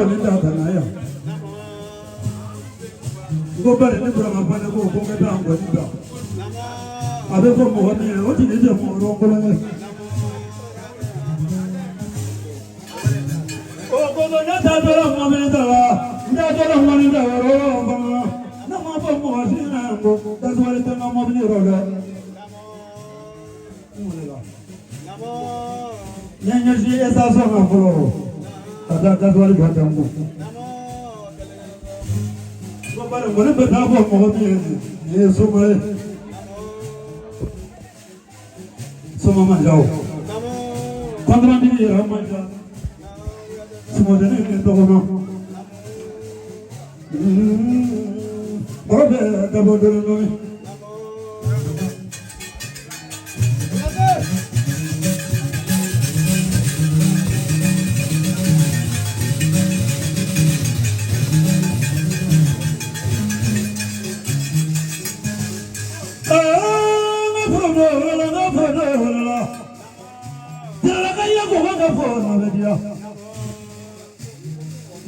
ŋɔni ta ka na yan. N ko bari ne Burama Fane ko ko n ka taa ŋɔni ta. A bɛ fɔ mɔgɔ min ye o tigi tɛ mɔgɔ lɔnkolon ye. O ko ne taatɔla mɔbili ta la, n taatɔla ŋɔni ta yɔrɔ fana. Ne ma fɔ mɔgɔ si ɲɛna ko gazuwali tɛ n ka mɔbili yɔrɔ dɛ. N welela. N ye ɲɛsin station na fɔlɔ ka taa gazuwali dɔ kɛ n kun. Ko bari ŋɔni bɛ taa fɔ mɔgɔ min ye nin ye soma ye. Soma man ca o. Kɔntorantigi yɛrɛ man ca. Sumajɛni ni tɔgɔma. Mɔgɔ bɛ dabɔ dɔɔni dɔɔni.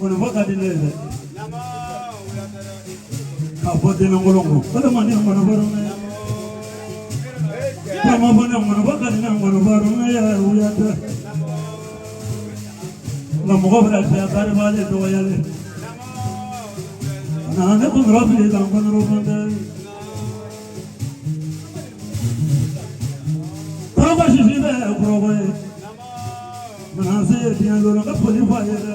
Ŋɔnifɔ ka di ne ye dɛ. K'a fɔ denlankolon kɔ. O de man di ŋɔnifɔ dɔn dɛ. K'a ma fɔ ne ŋɔnifɔ ka di ne ŋɔnifɔ dɔn ne yɛrɛ wuya tɛ. Nka mɔgɔ bɛna caya kari b'ale dɔgɔyalen. Na ne kɔnɔrɔ fili ka n kɔnɔrɔ fɛn tɛ. Kɔrɔbɔ sisi bɛ kɔrɔbɔ ye. Mana se diɲɛ dɔrɔn ka foli fɔ a ye dɛ.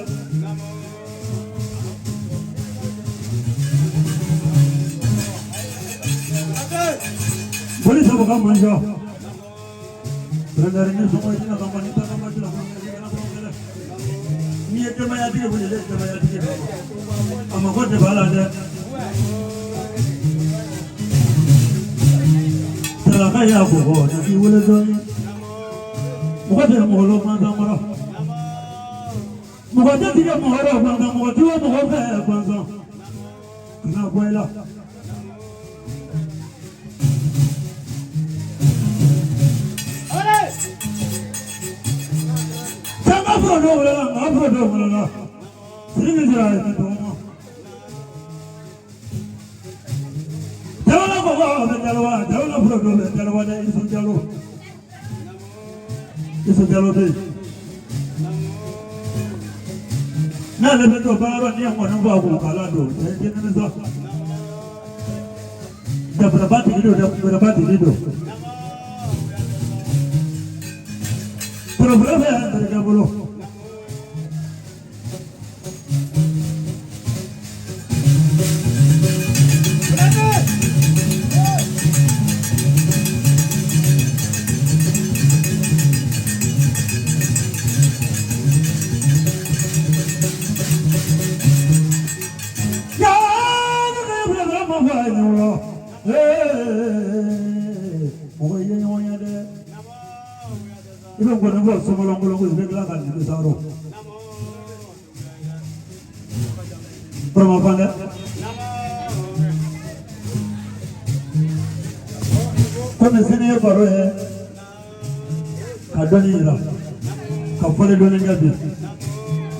Foli sabu ka man ca. Bɛrɛndari ni sɔngɔ jinɛ ka man ni ta ka man ca. N'i ye denbaya tigi wele, ne ye denbaya tigi d'a ma. A mako de b'a la dɛ. Saraka y'a kɔgɔ, na k'i wele dɔɔnin. Mɔgɔ tɛ mɔgɔ lɔ gansan kɔrɔ. Mɔgɔ tɛ tigɛ mɔgɔ rɔ gansan, mɔgɔ tɛ bɔ mɔgɔ fɛ gansan. Kana bɔ i la. Sanga fura dɔw wele la, nka fura dɔw wele la. Siri min sera a ye tɔgɔma. Jawala kɔgɔ bɛ jalawa, jawala fura dɔw bɛ jalawa dɛ, Isu Jalo. Isu Jalo bɛ yen. N'ale bɛ don baara n'i ye ŋɔni bɔ a kun k'a ladon, cɛ i tɛ nimisa. Jabaraba tigi don dɛ, kunbɛrɛba tigi don. Kɔrɔfɔlɔ bɛ yan terikɛ bolo. Mɔgɔ ye ɲɔgɔn ye dɛ. I bɛ ŋɔni fɔ sɔmɔlɔnkɔlɔn ko i bɛ tila ka nimisa rɔ. Burama fan dɛ. Komi sini ye baro ye ka dɔnni yira ka fɔli dɔɔni kɛ bi.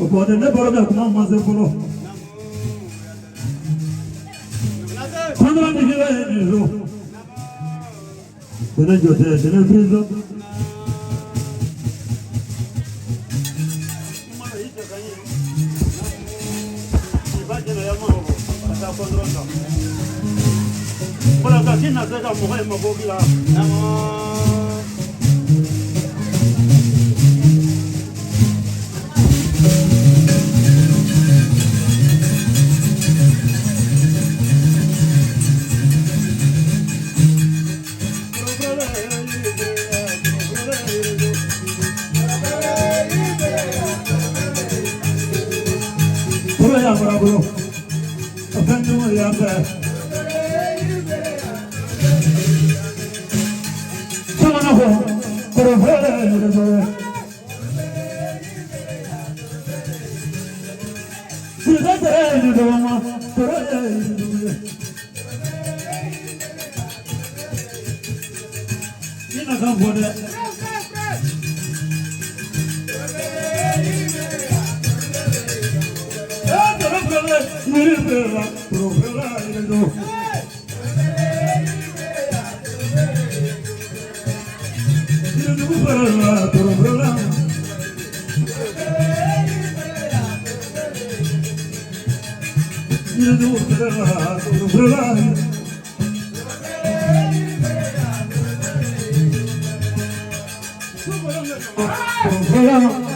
O bɔn ne baro kɛ kuma ma se fɔlɔ. Kɔnɔ tigi bɛ nin so. Dɛnɛ jɔ tɛ dɛnɛ prison. Wala ka na se ka mɔgɔ ye mako dilan. Kɔrɔ y'a fara bolo, a fɛn jugu y'a fɛ. Sɔgɔma ko, kɔrɔ fɛrɛ yɛrɛ bolo. Sirikɛ tɛ ni dɔgɔma, kɔrɔ ye jugu ye. I na kan fɔ dɛ. Yiri feerela toro feerela yirijo. Yirijugu feerela toro feerela. Yirijugu feerela toro feerela. Toro feerela.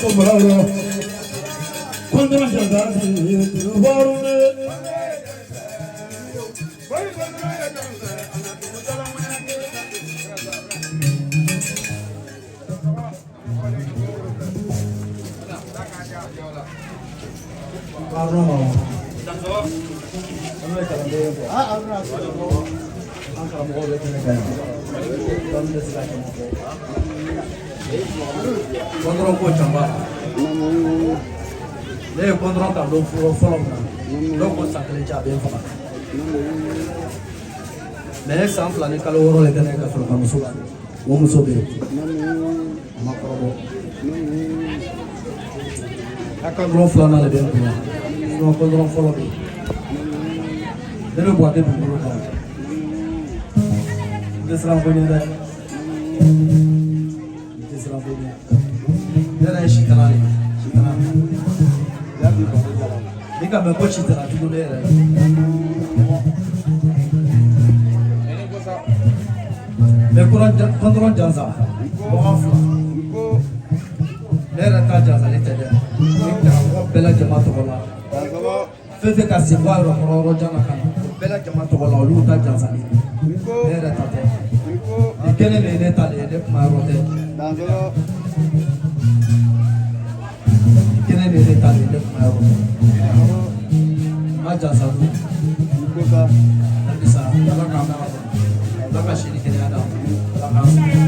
Ko mara kɔndɔrɔn janda warune. An karamɔgɔ bɛ kɛnɛ kan yan, dɔnni bɛ se ka caman fɔ kɔndɔrɔn ko canba. Ne ye kɔndɔrɔn ta don fɔlɔ fɔlɔ min na, dɔw ko san kelen cɛ a bɛ n faga, mɛ ne san 2 ni kalo 6 de kɛ ne ka sɔrɔ ka muso la. O muso bɛ yen, a ma kɔrɔbɔ. A kɔndɔrɔn filanan de bɛ n kunna, sinon kɔndɔrɔn fɔlɔ bɛ yen. Ne bɛ buwate dugukolo kan, n tɛ siran ko ɲɛ dɛ, n tɛ siran ko ɲɛ. Ne yɛrɛ ye sitana de ye, sitana. Ni ka mɛn ko sitana jugu ne yɛrɛ ye. N bɛ kɔndɔrɔn jansa bagan fila. Ne yɛrɛ ta jansali tɛ dɛ, ni karamɔgɔ bɛɛ lajɛlen tɔgɔ la, fɛn fɛn ka sen bɔ a yɔrɔ kɔrɔ yɔrɔ jan na ka na, o bɛɛ lajɛlen tɔgɔ la, olu ta jansali. Ne yɛrɛ ta tɛ. Nin kɛnɛ de ye ne ta de ye, ne kuma yɔrɔ tɛ. Nin kɛnɛ de ye ne ta de ye, ne kuma yɔrɔ tɛ. N ma jansa dun halisa. Ala k'an mɛn a kɔnɔ, Ala ka si ni kɛnɛya d'an ma, Ala k'an sɔn.